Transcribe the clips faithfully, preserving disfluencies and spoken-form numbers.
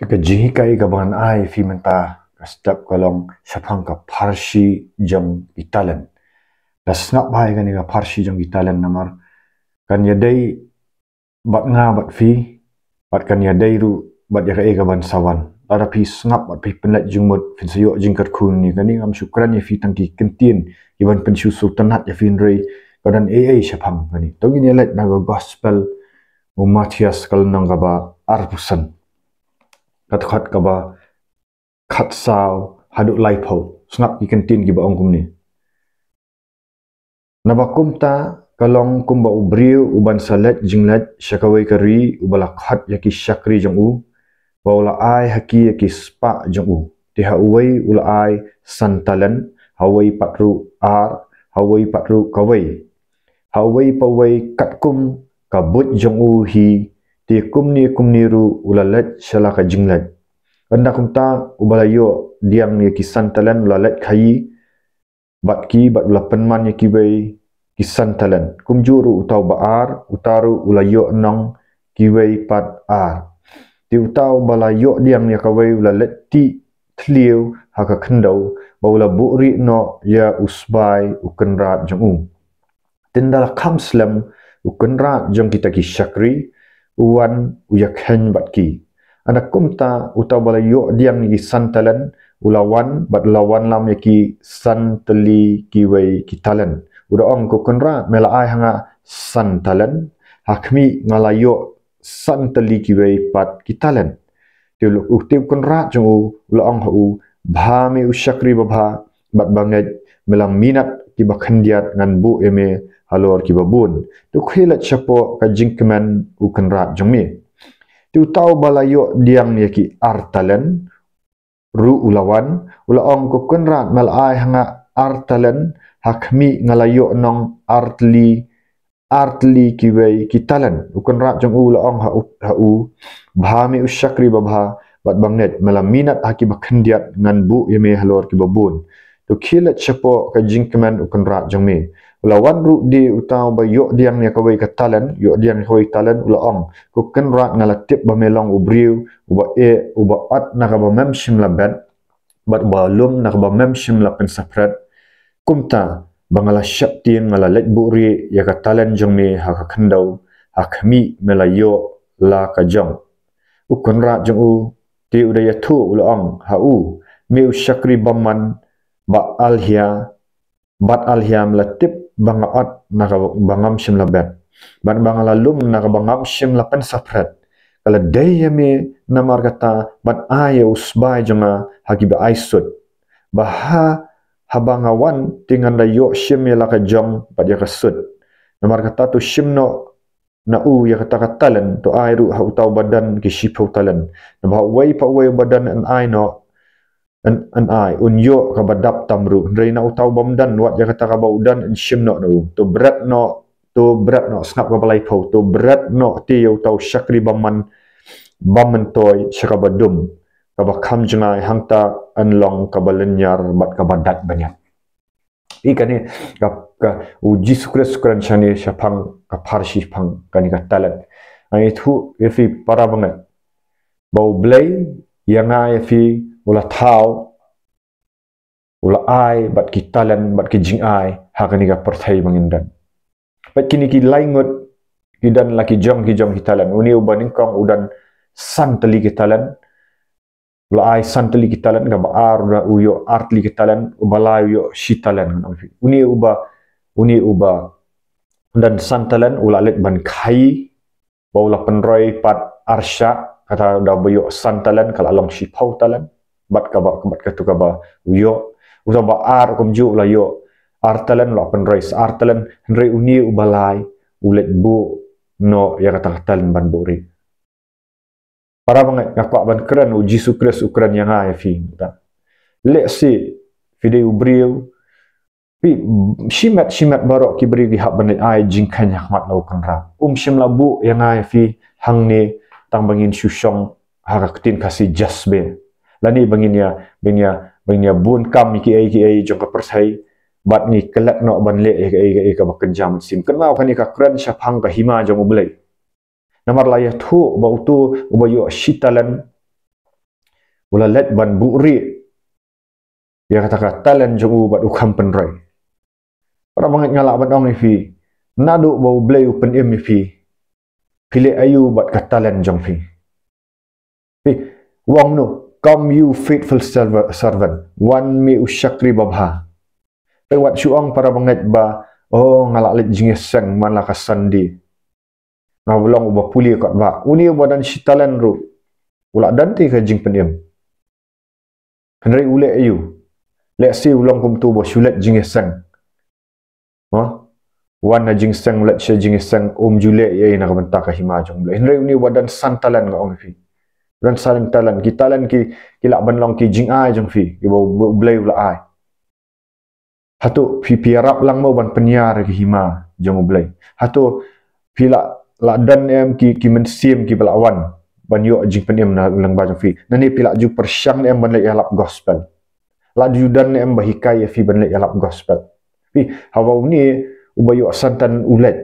Te ka jinghikai kaba ngan ai ïa phi mynta ka step ka long shaphang ka pharshi jong ki talent. Ka sngap bha ïa kane ka pharshi jong ki talent namar kan ïadei bad nga bad phi, bad kan ïadei ruh bad ïa kaei kaban sa wan. Lada phi sngap bad phi pynlait jingmut phin sa ïoh jingkyrkhu. Ïa kane ngam shu kren ïa phi tang ki kyntien kiban pynsngewthuh tynnat ïa phi hynrei ka don ei ei shaphang kane. To ngin ïa leit na ka gospel u Mathaios ka lynnong kaba arphew san, ka dkhot kaba khatsaw haduh laiphew. Sngap ki kyntien kiba ong kumne. Naba kumta ka long kumba u briew uban sa leit jingleit sha kawei ka ri uba la khot ïa ki shakri jong u, ba u la ai ha ki ïa ki spah jong u. Te ha uwei u la ai san talent, ha uwei pat ruh ar, ha uwei pat ruh kawei, ha uwei pa uwei katkum ka buit jong u hi. Te kumne kumne ruh u la leit sha la ka jingleit. Ynda kumta uba la ïoh diang ïa ki san talent u la leit khaïi bad ki, bad u la pynman ïa kiwei ki san talent. Kumjuh ruh uta uba ar, uta ruh u la ïoh nong kiwei pat ar. Te uta uba la ïoh diang ïa kawei u la leit tih thliew ha ka khyndew, ba u la buhrieh noh ïa u sbai u kynrad jong u. Te ynda la kham slem u kynrad jong kita ki shakri, u wan u ïakheiñ bad ki. Ynda kumta uta uba la ïoh diang ïa ki san talent u la wan bad u la wanlam ïa ki san tylli kiwei ki talent. U da ong, ko kynrad, me la ai ha nga san talent, ha khmih nga la ïoh san tylli kiwei pat ki talent. Te u, u, te u kynrad jong u u la ong ha u, bha me u shakri babha bad bangeit, me la minot kiba khyndiat, ngan buh ïa me halor kiba bun. To khie leit shapoh ka jingkmen u kynrad jong me. Te uta uba la ïoh diang ïa ki ar talent ruh u la wan, u la ong, ko kynrad, me la ai ha nga ar talent, ha khmih nga la ïoh nong ar tylli, ar tylli kiwei ki talent. U kynrad jong u u la ong ha u, ha u, bha me u shakri babha bad bangeit, me la minot ha kiba khyndiat, ngan buh ïa me halor kiba bun. To khie leit shapoh ka jingkmen u kynrad jong me. U la wan ruh de uta uba ïoh diang ïa kawei ka talent, ïoh diang ïa kawei talent, u la ong, ko kynrad, nga la tip ba me long u briew uba eh, uba ot na kaba mem shym la bet, bad uba lum na kaba mem shym la pynsaphriang. Kumta ba nga la sheptieng nga la leit buhrieh ïa ka talent jong me ha ka khyndew, ha khmih me la ïoh la ka jong. U kynrad jong u te u da ïathuh, u la ong ha u, me u shakri bymman ba alhia bad alhia, me la tip ba nga ot na kaba ngam shym la bet, bad ba nga la lum na kaba ngam shym la pynsaphriang. Ka la dei ïa me namar kata ban ai ïa u sbai jong nga ha kiba ai sut, ba ha, haba nga wan te ngan da ïoh shim ïa la ka jong bad ïa ka sut. Namar kata to shim noh na u ïa kata ka talent, to ai ruh ha uta uba don ki shiphew talent. Naba ha uwei pa uwei uba don yn ai noh, yn, yn ai, un ïoh kaba dap tam ruh. Hynrei na uta u bym don wat ïa kata kaba u don yn shim noh na u. To bret noh, to bret noh, sngap kaba laiphew, to bret noh te ïa uta u shakri bymman, bym myntoi sha kaba dum, kaba kham jngai, hangta yn long kaba lynñiar bad kaba dait bniat. Ïa kane ka, ka, u Jisu Khrist u kren shane shaphang ka pharshi shaphang kane ka talent. Nga ïathuh ïa phi para bangeit ba U Blei ïa nga ïa phi u la thaw, u la ai bad ki talent bad ki jingai ha kane ka pyrthei ba ngin don. Bad kine ki lai ngut ki don la ki jong ki jong ki talent. Une uba nyngkong u don san tylli ki talent, u la ai san tylli ki talent. Kaba ar u ïoh ar tylli ki talent, uba lai u ïoh shi talent. Une uba, une uba don san talent u la leit ban khaïi, ba u la pynroi pat ar shah. Kata da ba ïoh san talent ka la long shiphew talent. Bad kaba, bad katu kaba u ïoh. Uta ba ar kumjuh u la ïoh ar talent, u la pynroi sa ar talent. Hynrei une uba lai u leit buh noh ïa kata ka talent ban buhrieh. Para bangeit, nga kwah ban kren, u Jisu Khrist u kren ïa nga ïa phi. Lehse phi dei u briew, phi, shimet shimet baroh ki briew ki hap ban leit ai jingkheiñ ha khmat la u Kynrad. Um shym la buh ïa nga ïa phi hangne tang ba ngin shu shong ha ka ktien Khasi just be, lane ba ngin ïa, ba ngin ïa, ba ngin ïa bun kam ïa kiei kiei jong ka pyrthei bad ngi klet noh ban leh ïa kiei kiei kaba kynja mynsiem. Kynmaw kane ka kren shaphang ka hima jong U Blei. Namar la ïathuh ba utu uba ïoh shi talent U la leit ban buhrieh ïa kata ka talent jong u bad u kham pynroi. Para bangeit, nga lah ban ong ïa phi, naduh ba U Blei u pynim ïa phi, phi leh aïu bad ka talent jong phi? Phi, u ong kumno, "Come, you faithful serv-, servant, wan me u shakri babha." Phi, wat shu ong para bangeit ba, "Oh, nga lah leit jingïaseng man la ka Sunday, nga ba long uba pule kot ba." Une uba don shi talent ruh u lah don te ka jingpynim. Hynrei u leh aïu? Lehse u long kumto ba shu leit jingïaseng. Ha? Wan na jingseng, leit sha jingseng, um ju leh ei na ka bynta ka hima jong U Blei. Hynrei une uba don san talent, nga ong ïa phi, don san talent, ki talent ki, ki lah ban long ki jingai jong phi, kiba U Blei u la ai. Hato phi, phi ïarap lang mo ban pynïar ïa ka hima jong U Blei? Hato phi lah, lah don em ki, ki mynsiem kiba lah wan ban ïoh jingpynim na lyngba jong phi? Nangne phi lah ju pyrshang em ban leit ïalap gospel? Lah ju don em ba hikai ïa phi ban leit ïalap gospel? Phi, haba une uba ïoh san talent u leit,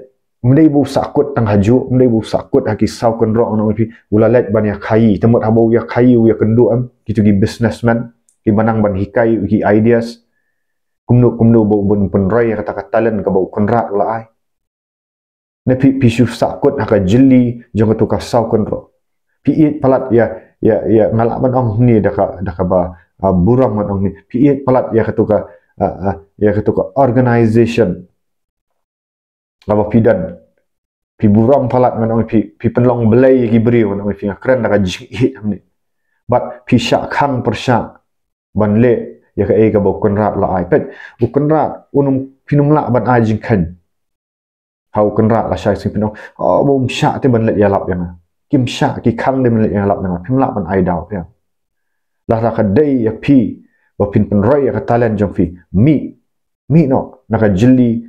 ym dei ba u sahkut tang hajuh, ym dei ba u sahkut ha ki saw kynroh, nga ong ïa phi, u la leit ban ïakhaii. Te mut haba u ïakhaii, u ïakynduh em, kito ki businessman kiba nang ban hikai ki ideas kumno kumno ba un pynroi ïa kata ka talent kaba u Kynrad u la ai? Ne phi, phi shu sahkut ha ka jylli jong kato ka saw kynroh? Phi ïeit palat ïa, ïa, ïa, nga lah ban ong hangne da ka, da kaba, ah, burom ban ong hangne, phi ïeit palat ïa kato ka, ah, ah, ïa kato ka organization kaba phi don? Phi burom palat, nga ong ïa phi, phi pynlong blei ïa ki briew, nga ong ïa phi, nga kren da ka jingïeit hangne. Bad phi shah khang pyrshah ban leh ïa kaei kaba u Kynrad u la ai. Peit, u Kynrad un, phin ym lah ban ai jingkheiñ ha u Kynrad lashai shisien, phin ong, "Oh, ba um shah te ban leit ïalap ïa nga. Kim shah, ki khang te ban leit ïalap ïa nga." Phim lah ban ai daw ïa. Lada ka dei ïa phi ba phin pynroi ïa ka talent jong phi, mih, mih noh na ka jylli,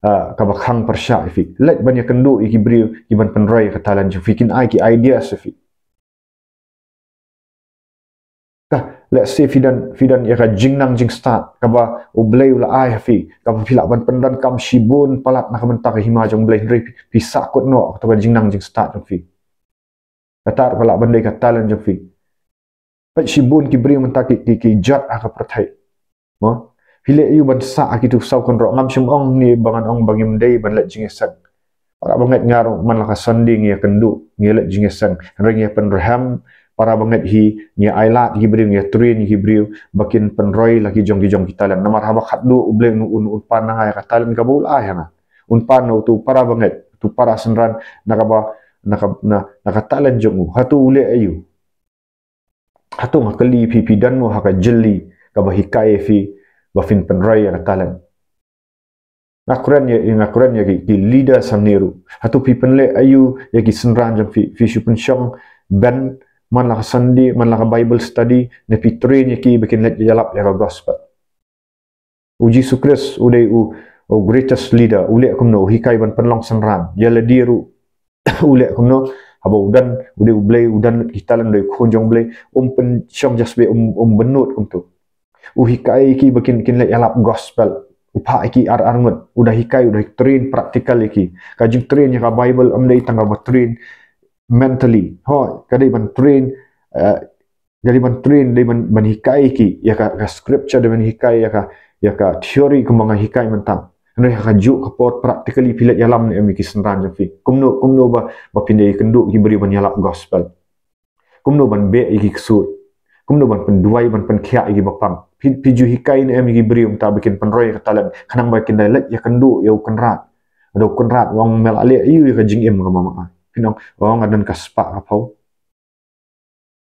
ah, kaba khang pyrshah ïa phi. Leit ban ïakynduh ïa ki briew kiban pynroi ïa ka talent jong phi, kin ai ki ideas ïa phi. Ka, lehse phi don, phi don ïa ka jingnang jingstad kaba U Blei u la ai ha phi, kaba phi lah ban pyndonkam shibun palat na ka bynta ka hima jong U Blei, hynrei phi, phi sahkut noh kato ka jingnang jingstad jong phi. Kata ruh ka lah ban dei ka talent jong phi. Peit, shibun ki briew mynta ki, ki, ki jot ha ka pyrthei. Mo? Phi leh aïu ban sah ha kito ki saw kynroh? Ngam shym ong hangne ba ngan ong ba ngim dei ban leit jingïaseng. Para bangeit, nga ruh man la ka Sunday ngi ïakynduh, ngi leit jingïaseng. Hynrei ngi ïa pynrhem para bangeit hi, ngi ïa ailad ïa ki briew, ngi ïa train ïa ki briew ba kin pynroi la ki jong ki jong ki talent. Namar haba khatduh U Blei un, un, un pan na nga ïa ka talent kaba u la ai ha nga. Un pan na uto u para bangeit, uto u para synran na kaba, na ka, na, na ka talent jong u. Hato u leh aïu? Hato, nga kylli phi, phi don mo ha ka jylli kaba hikai ïa phi ba phin pynroi ïa ka talent? Nga kren ïa, nga kren ïa ki, ki leaders hangne ruh. Hato phi pynleh aïu ïa ki synran jong phi? Phi shu pynshong beiñ man la ka Sunday, man la ka Bible study, ne phi train ïa ki ba kin leit ïalap ïa ka gospel? U Jisu Khrist u dei u, u greatest leader, u leh kumno? U hikai ban pynlong synran. Ïa lade ruh u leh kumno? Haba u don, u dei U Blei, u don ki talent, u dei u khun jong U Blei, um pynshong just beit, um, um bynnud kumto. U hikai ïa ki ba kin, kin leit ïalap gospel. U phah ïa ki ar ar ngut. U da hikai, u da train practical ïa ki. Ka jingtrain ïa ka Bible ym dei tang kaba train mentally. Hooid, ka dei ban train, eh, ka dei ban train, dei ban, ban hikai ïa ki ïa ka, ka scripture, dei ban hikai ïa ka, ïa ka theory kumba nga hikai mynta. Hynrei ha kajuh ka por practically phi leit ïalam ne em ïa ki synran jong phi? Kumno, kumno ba, ba phin da ïakynduh ïa ki briew ban ïalap gospel? Kumno ban beh ïa ki ksuid? Kumno ban pynduwai, ban pynkhiah ïa ki bapang? Phi, phi ju hikai ne em ïa ki briew mynta ba kin pynroi ïa ka talent khnang ba kin da leit ïakynduh ïa u Kynrad? Lada u Kynrad u ong, me lah leh aïu ïa ka jingim kaba ma ai? Phin ong, oh, nga don ka spah ka phew.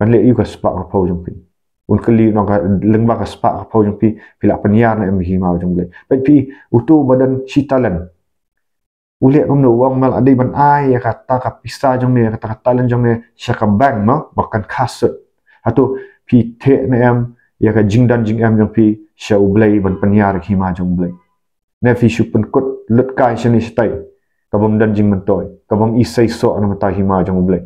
Ngan leh aïu ka spah ka phew jong phi? Un kylli, un ong, ka lyngba ka spah ka phew jong phi, phi lah pynïar ne em ïa ka hima jong U Blei? Peit phi, uto ba don shi talent, u leh kumno? U ong, me lah dei ban ai ïa kata ka pisa jong me, ïa kata ka talent jong me sha ka bank mo, ba kan kha suit. Hato phi theh ne em ïa ka jingdon jingem jong phi sha U Blei ban pynïar ïa ka hima jong U Blei? Ne phi shu pynkut lut kai shane shatai, ka bym don jingmyntoi, ka bym iseisoh na ka bynta ka hima jong U Blei?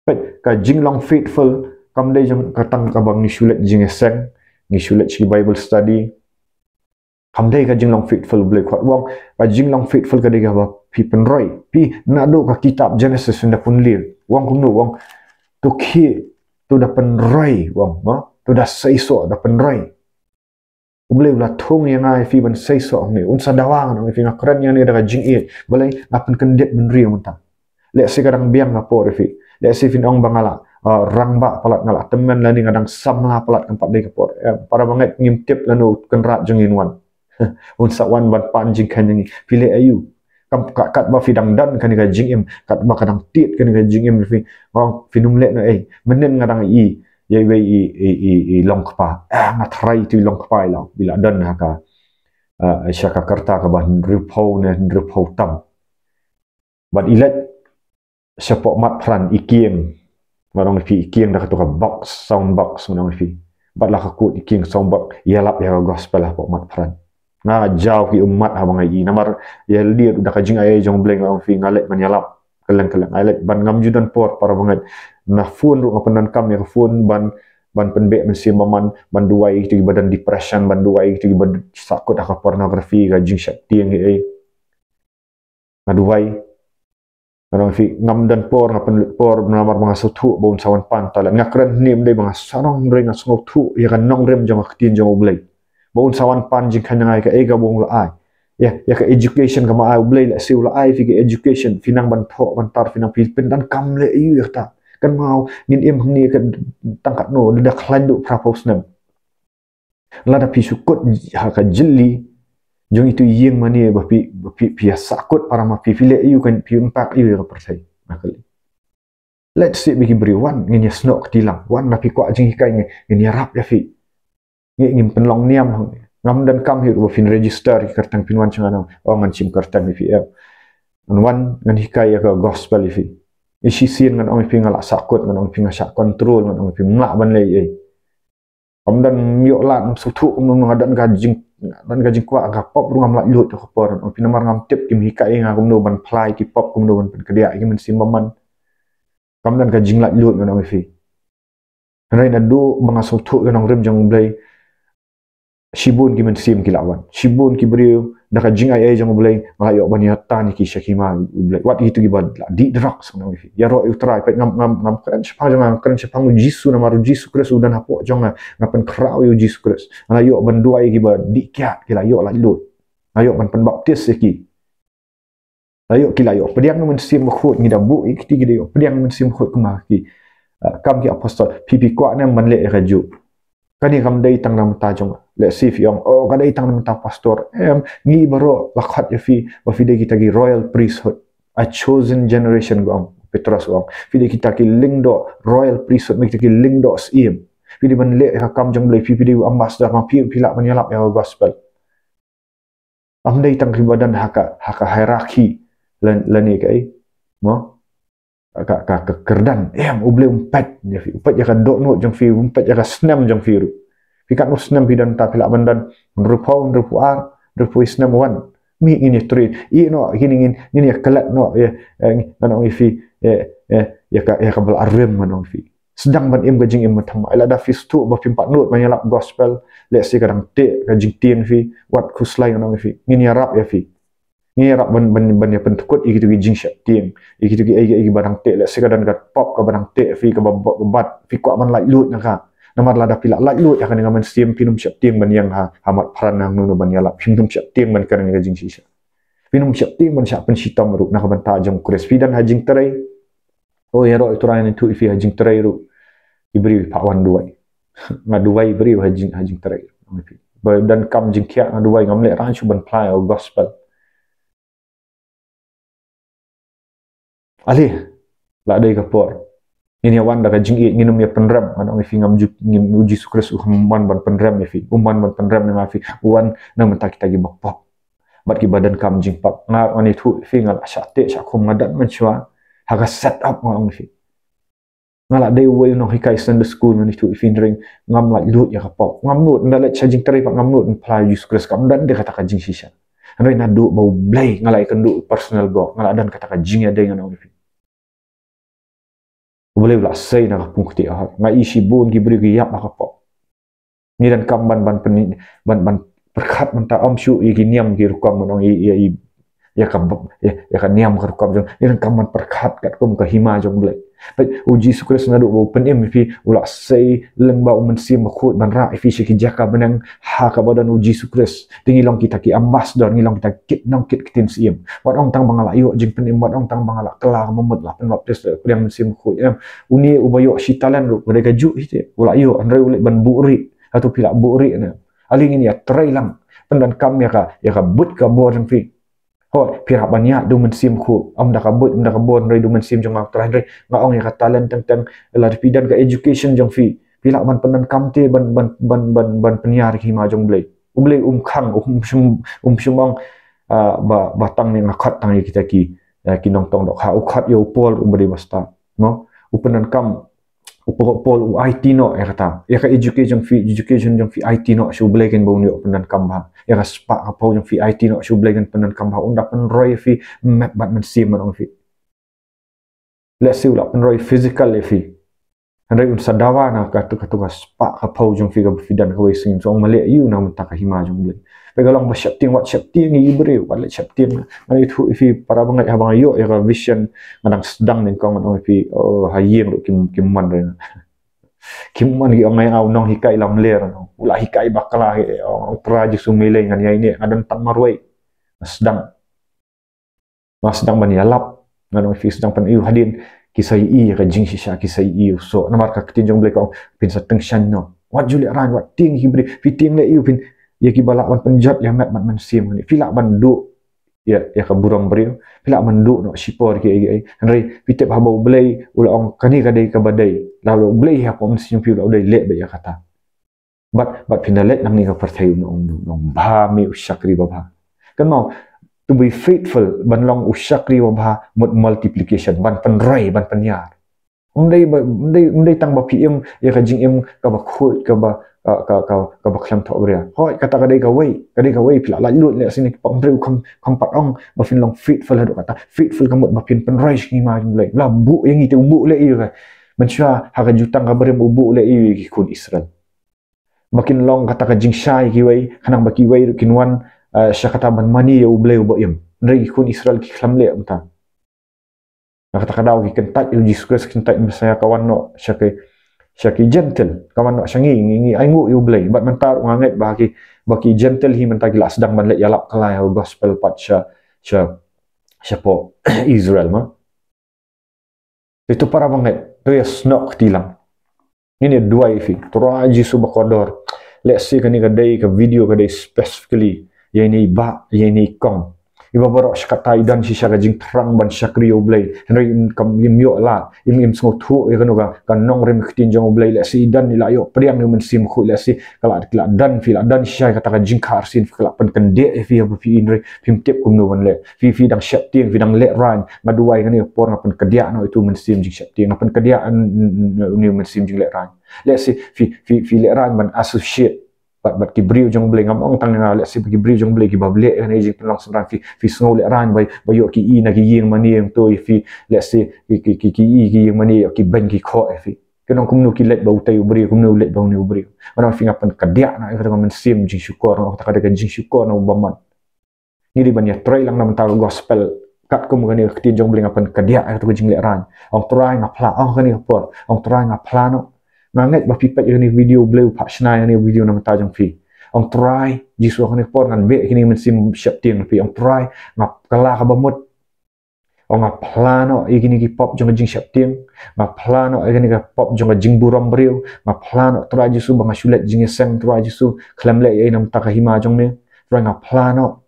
Peit, ka jinglong faithful kam dei jong ka tang kaba ngi shu leit jingïaseng, ngi shu leit sha ki Bible study. Kam dei ka jinglong faithful U Blei. Khot, u ong, ka jinglong faithful ka dei kaba phi pynroi. Phi, naduh ka kitab Genesis ynda pynlong, u ong kumno? U ong, to khie, To da pynroi, u ong, mo? To da seisoh, da pynroi. U Blei u la thung ïa nga ïa phi ban seisoh hangne. Un sa dawa, ngan ong ïa phi, nga kren ïa kane da ka jingïeit. Balei? Nga pynkyndit bynriew mynta. Lehse ka dang biang ka por ïa phi. Lehse phin ong ba nga la, ah, rangbah palat, nga la tymmen lane nga dang samla palat, kam pat dei ka por. Eh, para bangeit, ngim tip lano u Kynrad jong ngi un wan. Un sa wan ban pan jingkheiñ ïa ngi. Phi leh aïu? Kam, ka, katba phi dang don kane ka jingim, katba ka dang tied kane ka jingim ïa phi, nga ong phin ym leh noh ei. Mynnin nga dang i ïa iwei i, i, i, i longkpa. Ah, nga tharai ïa itu i longkpa i la, i la don ha ka, ah, sha ka rta kaba hynriewphew ne hynriewphew tam. Bad i leit shapoh Mat Phran, i kieng, ngan ong ïa phi, i kieng da kato ka box, sound box, ngan ong ïa phi. Bad la ka kut i kieng sound box, ïalap ïa ka gospel hapoh Mat Phran. Nga jaw ki ummat haba nga i, namar ïa lade da ka jingai ei jong U Blei, ngan ong ïa phi, nga leit ban ïalap. Kylleng kylleng, nga leit ban, ngam ju don por, para bangeit. Na phone ruh nga pyndonkam ïa ka phone ban, ban pynbeh mynsiem bymman, ban duwai ïa kito kiba don depression, ban duwai ïa kito kiba sahkut ha ka pornography, ka jingsheptieng ei ei. Nga duwai. Ngan ong ïa phi, ngam don por, nga pynlut por namar ba nga sngewthuh ba un sa wan pan talent. Nga kren hangne ym dei ba nga sarong, hynrei nga sngewthuh ïa ka nongrim jong ka ktien jong U Blei, ba un sa wan pan jingkheiñ ïa nga ïa kaei kaba un la ai. Ïa, ïa ka education kaba ai U Blei, lehse u la ai ïa phi ka education, phi nang ban thoh ban tar, phi nang, phi pyndonkam leh aïu ïa kata? Kan mut ngin im hangne ka tang katno, da khlaiñ duh phra phew snem. Lada phi shu kut ha ka jylli jong itu i ïing mane ba phi, ba phi, phi ïa sahkut para ma phi, phi leh aïu, kan phi impact aïu ïa ka pyrthei? Nga kylli. Leit seh bad ki briew, wan ngin ïa snoh kti lang, wan, lada phi kwah jinghikai ngin, ngin ïarap ïa phi. Ngi, ngin pynlong niam hangne. Ngam donkam hi ruh ba phin register ïa ki kyrteng, phin wan sha nga, ngan ong, oh, ngan shim kyrteng ïa phi, em. Ngan wan, ngan hikai ïa ka gospel ïa phi. Ïa shisien ngan ong ïa phi nga la sahkut, ngan ong ïa phi nga shah control, ngan ong ïa phi ngam lah ban leh ei. Ngam don, ym ïoh lad, ngam sngewthuh kumno, nga don ka jing, don ka jingkwah, ka pop ruh ngam laitluid ha ka por. Ngan ong ïa phi namar ngam tip, kim hikai ïa nga kumno ban phla ïa ki pop, kumno ban pynkdiah ïa ki mynsiem bymman. Ngam don ka jinglaitluid, ngan ong ïa phi. Hynrei naduh ba nga sngewthuh ïa ka nongrim jong U Blei, shibun ki mynsiem ki la wan. Shibun ki briew, da ka jingai ei jong U Blei, nga la ïoh ban ïa tan ïa ki sha ka hima U Blei. Wat ïa kito kiba la dih drugs, ngan ong ïa phi. Ïaroh ïa U Trai, peit, ngam, ngam, ngam kren shaphang jong nga, ngam kren shaphang U Jisu, namar U Jisu Khrist u don hapoh jong nga, nga pynkhraw ïa U Jisu Khrist. Nga la ïoh ban duwai ïa kiba dih kiad, ki la ïoh laitluid. Nga la ïoh ban pynbaptis ïa ki. La ïoh, ki la ïoh pdiang na Mynsiem Bakhuid, ngi da buh ïa kti, ki da ïoh pdiang na Mynsiem Bakhuid kumba ki, ah, kam ki apostol. Phi, phi kwah ne em ban leh ïa kajuh? Kane kam dei tang na bynta jong nga. Lehse phi ong, oh, ka dei tang na bynta pastor. Em, ngi baroh la khot ïa phi ba phi dei kita ki royal priesthood, a chosen generation, ka ong Petros, ka ong. Phi dei kita ki lyngdoh, royal priesthood, ma kita ki lyngdoh syiem. Phi dei ban leh ïa ka kam jong U Blei, phi, phi dei ambassador, ma phi, phi lah ban ïalap ïa ka gospel. Ym dei tang kiba don ha ka, ha ka hierarchy lan, lane kaei, mo? Ka, ka, ka kyrdan. Em, U Blei um peit ïa phi, u peit ïa ka dohnud jong phi, um peit ïa ka snem jong phi ruh. Phi katno snem phi don, ta phi lah ban don hynriewphew, hynriewphew ar, hynriewphew snem, wan. Mih ngin ïa train. Ïeh noh, ngin, ngin, ngin ïa klet noh, ïa, eh, ngan ong ïa phi, ïa, ïa, ïa ka, ïa ka ba la rim, ngan ong ïa phi. Sdang ban im ka jingim ba thymmai. Lada phi sngewthuh ba phim pat nud ban ïalap gospel, lehse ka dang teh ka jingtieng phi, wat khuslai, ngan ong ïa phi. Ngin ïarap ïa phi. Ngin ïarap ban, ban, ban ïa pyndkut ïa kito ki jingsheptieng, ïa kito ki, ïa, ïa kiba dang teh. Lehse ka don ka pop kaba dang teh phi, kaba, ba, ba, bat, phi kwah ban laitluid na ka. Namar lada phi la laitluid ïa kane ka mynsiem, phin ym sheptieng ban ïeng ha, ha Mat Phran hangno hangno ban ïalap. Phin ym sheptieng ban kren ka jingshisha. Phin ym sheptieng ban shah pynshitom ruh na ka bynta jong U Khrist. Phi don ha jingtrei. Oh, ïaroh ïa U Trai, ngan ïathuh ïa phi, ha jingtrei ruh i briew i phah wan duwai. Nga duwai i briew ha jing, ha jingtrei. Ba donkam jingkhiah nga duwai, ngam lehraiñ shuh ban phla ïa ka gospel. Ale, la dei ka por. Ngin ïa wan da ka jingïeit, ngin ym ïa pynrem, ngan ong ïa phi, ngam ju, ngin, U Jisu Khrist um wan ban pynrem ïa phi, um wan ban pynrem ïa nga, phi, u wan na ka bynta kita kiba pop bad kiba donkam jingpop. Nga, ngan ïathuh ïa phi, nga la shah teh shah khum, nga don mynshuwa ha ka set up, ngan ong ïa phi. Nga la dei uwei u nonghikai Sunday school, ngan ïathuh ïa phi, hynrei ngam laitluid ïa ka pop. Ngam nud, ynda leit sha jingtrei pat ngam nud ban phla ïa U Jisu Khrist, kam don de kata ka jingshisha. Hynrei naduh ba U Blei, nga la ïakynduh personal God, nga la don kata ka jingïadei, ngan ong ïa phi. U Blei u la sei na ka pung kti ahot. Nga i shibun ki briew ki ïap ha ka pop. Ngi donkam ban, ban pyn, ban, ban pyrkhat mynta, ym shuh ïa ki niam ki rukom, ngan ong, ïa, ïa, ïa, ïa ka, ïa, ïa ka niam ka rukom jong. Ngi donkam ban pyrkhat katkum ka hima jong U Blei. Peit, u Jisu Khrist naduh ba u pynim ïa phi, u la sei lyngba u Mynsiem Bakhuid ban rah ïa phi sha ki jaka bneng ha kaba don u Jisu Khrist. Te ngi long kita ki ambassador, ngi long kita ki nongkit ktien syiem. Wat ong tang ba nga la ïoh jingpynim, wat ong tang ba nga la kylla ka bamut, la pynbaptis, la pdiang Mynsiem Bakhuid, em. Une uba ïoh shi talent ruh, ka dei kajuh hi te, u la ïoh, hynrei u leit ban buhrieh. Hato phi la buhrieh ne? Ale ngin ïatrei lang, pyndonkam ïa ka, ïa ka buit ka bor jong phi. Hooid, phi hap ban ïaid da u Mynsiem Bakhuid. Ym da ka buit, ym da ka bor, hynrei da u Mynsiem jong nga, Trai, hynrei nga ong ïa ka talent teng teng, lada phi don ka education jong phi, phi lah ban pyndonkam te ban, ban, ban, ban, ban pynïar ïa ka hima jong U Blei. U Blei um khang, um shym, um shym ong, ah, ba, ba tang ne nga khot tang ïa kita ki, ah, ki nongtong dohkha. U khot ïa u Paul uba dei ba stad, no? U pyndonkam, u Paul, Paul u aiti noh ïa kata. Ïa ka education jong phi, education jong phi aiti noh sha U Blei, kan ba un ïoh pyndonkam bha. Ïa ka spah ka phew jong phi aiti noh sha U Blei, kan pyndonkam bha. Un da pynroi ïa phi met bad mynsiem, ban ong ïa phi. Lehse u la pynroi physical ïa phi, hynrei un sa dawa na kato, kato ka spah ka phew jong phi kaba phi don kawei sien. So ong ma leh aïu na ka bynta ka hima jong U Blei? Peit, ka long ba sheptieng, wat sheptieng ïa ki briew, wat leh sheptieng. Ngan ïathuh ïa phi para bangeit, haba nga ïoh ïa ka vision, nga dang sdang nyngkong, ngan ong ïa phi, oh, ha ïing ruh kim, kim mon re. Kim mon, ki ong ïa nga u nonghikai lamler, u la hikai bakla, ong, ong Trai Jisu mei lei, ngan ïaineh, nga don tang marwei. Nga sdang. Nga sdang ban ïalap, ngan ong ïa phi, sdang pyn-, ïoh hadien ki sa ïohi ïa ka jingshisha, ki sa ïohi ïa u soh. Namar ka ktien jong U Blei ka ong phin sa tyngshaiñ noh. Wat ju lehraiñ, wat tieng ïa ki briew, phi tieng leh aïu phin, ïa kiba lah ban pynjot ïa met bad mynsiem. Phi lah ban duh ïa, ïa ka burom briew, phi lah ban duh noh shipor kiei kiei. Hynrei phi tip, haba U Blei u la ong kane ka dei kaba dei, la U Blei ha ka mynsiem phi, u la dei, leh beit ïa kata. Bad, bad phin da leit nangne ka pyrthei, un ong, un ong bha me u shakri babha. Kynmaw, to be faithful, ban long u shakri babha mut multiplication, ban pynroi, ban pynïar. Ym dei ba, ym dei, ym dei tang ba phi im ïa ka jingim kaba khuid, kaba, ka, ka, ka, kaba khlem thohbria. Hooid, kata ka dei kawei, ka dei kawei, phi lah laitluid leh shisha, ki pop briew kham, kham pat ong ba phin long faithful haduh katta. Faithful ka mut ba phin pynroi sha ka hima jong U Blei. La buh ïa ngi te, u buh leh aïu ïa ka? Mynshuwa ha ka Jutang ka Barim u buh leh aïu ïa ki khun Israel? Ba kin long kata ka jingshai ïa kiwei, khnang ba kiwei ruh kin wan, eh, sha kata ban mane ïa U Blei uba im. Hynrei ki khun Israel ki khlem leh kumta. Na kata ka daw ki kyntait ïa u Jisu Khrist, ki kyntait, Messiah ka wan noh sha ki, sha ki Gentile, ka wan noh sha ngi, ngi, ngi ainguh ïa U Blei. Bad mynta ruh nga ngeit ba ki, ba ki Gentile hi mynta ki la sdang ban leit ïalap kylla ïa ka gospel pat sha, sha, shapoh Israel, ma. Te to para bangeit, to ïasnoh kti lang. Ngin ïa duwai ïa phi. Trai Jisu ba kordor, lehse kane ka dei ka video ka dei specifically ïa ine i bah, ïa ine i kong, iba baroh shi katta i don shisha ka jingthrang ban shakri ïa U Blei, hynrei im, kam, im ïoh lad, im, im sngewthuh ïa kano ka, ka nongrim ktien jong U Blei. Lehse i don, i la ïoh pdiang ïa u Mynsiem Bakhuid, lehse ka la, ka la don, phi la don shisha kata ka jingkha arsien, ka la pynkyndiah ïa phi, haba phi i, hynrei phim tip kumno ban leh. Phi, phi dang sheptieng, phi dang lehraiñ. Nga duwai kane ka por, nga pynkyndiah noh ïa uto u mynsiem jingsheptieng, nga pynkyndiah, n-, n-, n-, une u mynsiem jinglehraiñ. Lehse phi, phi, phi lehraiñ ban associate bad, bad ki briew jong U Blei, ngam ong tang ïa nga, lehse bad ki briew jong U Blei kiba leh ïa kane ka jingpynlong synran. Phi, phi sngew lehraiñ ba, ba ïoh ki i na ki ïing mane, to ïa phi, lehse ki, ki, ki, ki i ki ïing mane, ïoh ki beiñ ki khoh ïa phi. Kin ong kumno ki leit bad utei u briew, kumno u leit bad une u briew. Nga ong ïa phi, nga pynkyndiah noh ïa kata ka mynsiem jingshukor, nga ong kata ka dei ka jingshukor na uba mon. Ngi dei ban ïatrei lang na bynta ka gospel. Katkum kane ka ktien jong U Blei, nga pynkyndiah ïa kata ka jinglehraiñ. Ong Trai nga phla, ong kane ka por. Ong Trai nga phla noh. Nga ngeit ba phi peit ïa kane ka video, U Blei u phah shna ïa kane ka video na bynta jong phi. Ong Trai Jisu, ha kane ka por ngan beh ïa kane ka mynsiem sheptieng na phi. Ong Trai, nga kylla kaba mut. Ong nga phla noh ïa kine ki pop jong ka jingsheptieng. Nga phla noh ïa kine ki pop jong ka jingburom briew. Nga phla noh Trai Jisu ba nga shu leit jingïaseng Trai Jisu, khlem leh ei ei na bynta ka hima jong me. Trai nga phla noh.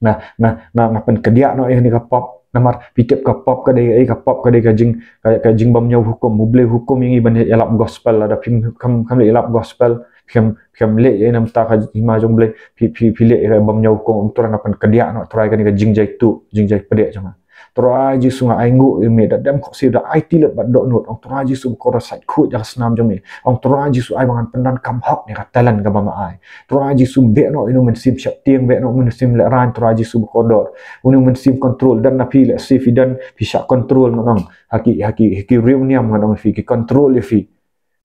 Nga, nga, nga, nga pynkyndiah noh ïa kine ki pop. Namar phi tip ka pop ka dei ei, ka pop ka dei ka jing, ka, ka jingbymñiew hukum. U Blei u hukum ïa ngi ban ïalap gospel, lada phim, kham, kham leh ïalap gospel, phim, phim leh ei ei na bynta ka hima jong U Blei, phi, phi, phi leh ei ei bymñiew hukum. Ong Trai nga pynkyndiah noh Trai kane ka jingjai tuh, jingjai pdiah jong nga. Trai Jisu nga ainguh ïa me, da dem khohsiew, da aiti lut bad dohnud. Ong Trai Jisu ba kordor, sait khuid da ka snam jong me. Ong Trai Jisu ai ba ngan pyndonkam hok ïa ka talent kaba me ai. Trai Jisu beh noh ïa une u mynsiem sheptieng, beh noh ïa une u mynsiem lehraiñ Trai Jisu ba kordor. Une u mynsiem control, don na phi, lehse phi don, phi shah control ngan ong. Ha ki, ha ki, ha ki riewniam ngan ong ïa phi, ki control ïa phi.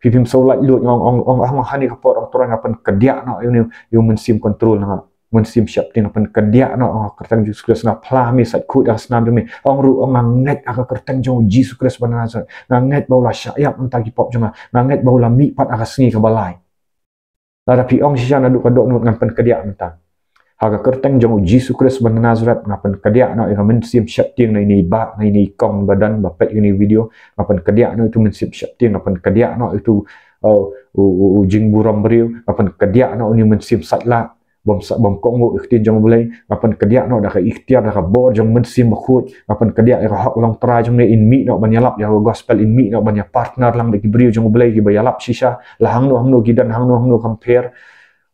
Phi phim sngew laitluid, ong, ong, ong, ong, ha kane ka por Ong Trai nga pynkyndiah noh ïa une, ïa u mynsiem control na nga. Mynsiem sheptieng, nga pynkyndiah noh ha ka kyrteng Jisu Khrist. Nga phla ha me, sait khuid ha ka snam jong me. Ong ruh, ong nga ngeit ha ka kyrteng jong u Jisu Khrist ba na Nasareth. Nga ngeit ba u la shah ïap namar ki pop jong nga. Nga ngeit ba u la mih pat ha ka sngi kaba lai. Lada phi ong shisha naduh ka dohnud, ngan pynkyndiah mynta. Ha ka kyrteng jong u Jisu Khrist ba na Nasareth, nga pynkyndiah noh ïa ka mynsiem sheptieng na ine i bah, na ine i kong ba don ba peit ïa ine i video. Nga pynkyndiah noh ïa utu u mynsiem sheptieng, nga pynkyndiah noh ïa utu, uh, u, u, u jingburom briew, nga pynkyndiah noh ïa une u mynsiem sait lah. Bym sa, bym kohnguh ïa ka ktien jong u Blei. Nga pynkyndiah noh da ka iktiar, da ka bor jong u Mynsiem Bakhuid. Nga pynkyndiah ïa ka hok longtrai jong me, in mih noh ban ïalap ïa ka gospel, in mih noh ban ïa partner lang bad ki briew jong u Blei kiba ïalap shisha. La hangno hangno ki don, hangno hangno compare.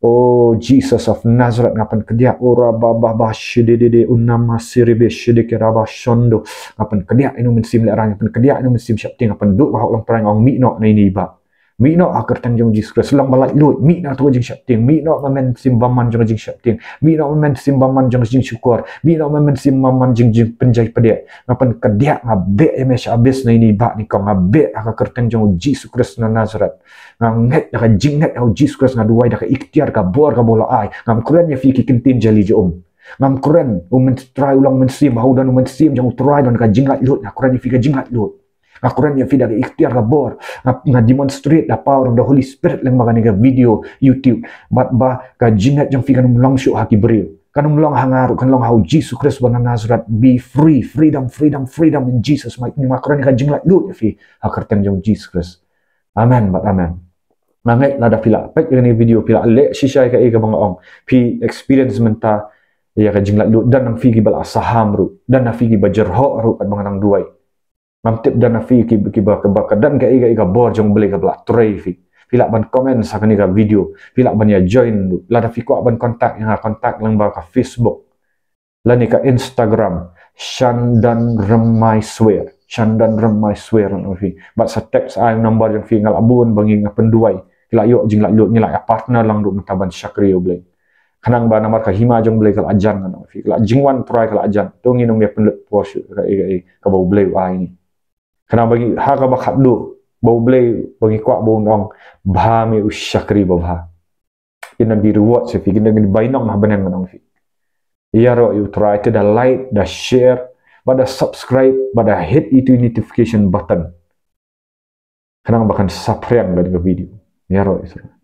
O Jesus of Nazareth, nga pynkyndiah. O rabababa shidididi unama siribi shidiki raba shondo. Nga pynkyndiah ïa une u mynsiem lehraiñ, nga pynkyndiah ïa une u mynsiem sheptieng, nga pynduh ka hok longtrai, nga ong mih noh na ine i bah. Mih noh ha ka kyrteng jong u Jisu Khrist. Long ba laitluid, mih noh ha uto ka jingsheptieng. Mih noh ma u mynsiem bymman jong ka jingsheptieng. Mih noh ma u mynsiem bymman jong ka jingshukor. Mih noh ma u mynsiem bymman jong ka jingpynjai pdiang. Nga pynkyndiah, nga beh ïa me sha abis na ine i bah, ine i kong. Nga beh ha ka kyrteng jong u Jisu Khrist na Nasareth. Nga ngeit da ka jingngeit ha u Jisu Khrist, nga duwai da ka iktiar, ka bor kaba u la ai. Ngam kren ïa phi ki ktien jali jong um. Ngam kren, u Myn-, Trai u long mynsiem, ba u don u Mynsiem jong u Trai, don ka jinglaitluid. Nga kren ïa phi ka jinglaitluid. Nga kren ïa phi da ka iktiar, ka bor. Nga, nga demonstrate the power of the Holy Spirit lyngba kane ka video YouTube. Bad ba ka jingngeit jong phi kan ym long shuh ha ki briew. Kan ym long ha nga ruh, kan long ha u Jisu Khrist ba na Nazareth. Be free, freedom, freedom, freedom in Jesus' mighty name. Nga kren ïa ka jinglaitluid ïa phi ha ka kyrteng jong u Jisu Khrist. Amen bad amen. Nga ngeit lada phi la peit ïa kane ka video, phi la leh shisha ïa kaei kaba nga ong. Phi experience mynta ïa ka jinglaitluid. Don na phi kiba la saham ruh. Don na phi kiba jyrhoh ruh katba nga dang duwai. Ngam tip don na phi ki, kiba, kiba, ka don kaei kaei ka bor jong u Blei kaba la trei ïa phi. Phi lah ban comment ha kane ka video. Phi lah ban ïa join ruh. Lada phi kwah ban contact ïa nga, contact lyngba ka Facebook lane ka Instagram, Shandan Remaiswer. Shandan Remaiswer, ngan ong ïa phi. Bad sa text ai u number jong phi, nga lah bun ba ngi, nga pynduwai. Ngi lah ïoh jinglaitluid, ngi lah ïa partner lang ruh mynta ban shakri ïa u Blei. Khnang ba namar ka hima jong u Blei ka la jan, ngan ong ïa phi. Ka la jingwan Trai ka la jan. To ngin ym ïa pynlut por shuh ïa kaei kaei kaba u Blei u ai ngi. Khnang ba ngi, ha kaba khatduh, ba u Blei, ba ngi kwah ba un ong, bha me u shakri babha. Kin don ki reward sha phi, kin don ki bainong ha bneng, ngan ong ïa phi. Ïaroh ïa u Trai te da like, da share, bad da subscribe, bad da hit ïa itu i notification button. Khnang ba kan saphriang kane ka video. Ïaroh ïa u Trai.